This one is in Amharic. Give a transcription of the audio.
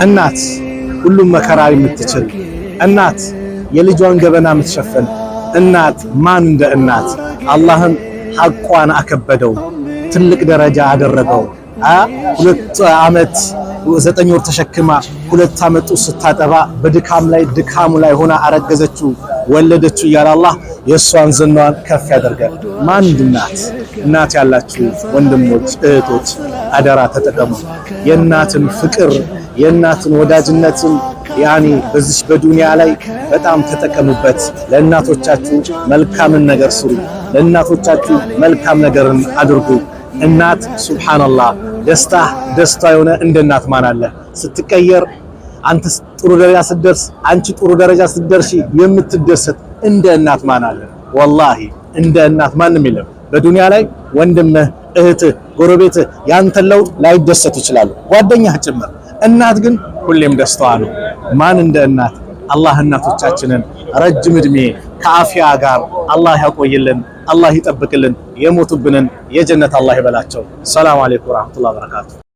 እናት ሁሉም መከራ የምትችል እናት፣ የልጇን ገበና የምትሸፍን እናት፣ ማን እንደ እናት? አላህም ሐቋን አከበደው፣ ትልቅ ደረጃ አደረገው። 2 ዓመት 9 ወር ተሸክማ 2 ዓመት ጡት ስታጠባ በድካም ላይ ድካሙ ላይ ሆና አረገዘችው፣ ወለደችው እያለ አላህ የእሷን ዝናዋን ከፍ ያደርጋል። ማን እንደ እናት? እናት ያላችሁ ወንድሞች እህቶች፣ አደራ ተጠቀሙ። የእናትን ፍቅር፣ የእናትን ወዳጅነትን ያኔ በዚች በዱንያ ላይ በጣም ተጠቀሙበት። ለእናቶቻችሁ መልካምን ነገር ስሩ። ለእናቶቻችሁ መልካም ነገርን አድርጉ። እናት ሱብሃንአላህ ደስታ ደስታ የሆነ እንደ እናት ማን አለ? ስትቀየር፣ አንተ ጥሩ ደረጃ ስትደርስ፣ አንቺ ጥሩ ደረጃ ስትደርሺ የምትደሰት እንደ እናት ማን አለ? ወላሂ እንደ እናት ማንም የለም። በዱንያ ላይ ወንድምህ፣ እህትህ፣ ጎረቤትህ ያንተን ለውጥ ላይደሰቱ ይችላሉ፣ ጓደኛህ ጭምር። እናት ግን ሁሌም ደስታዋ ነው። ማን እንደ እናት? አላህ እናቶቻችንን ረጅም እድሜ ከአፊያ ጋር አላህ ያቆይልን፣ አላህ ይጠብቅልን። የሞቱብንን የጀነት አላህ ይበላቸው። ሰላም አለይኩም ወራህመቱላሂ ወበረካቱ።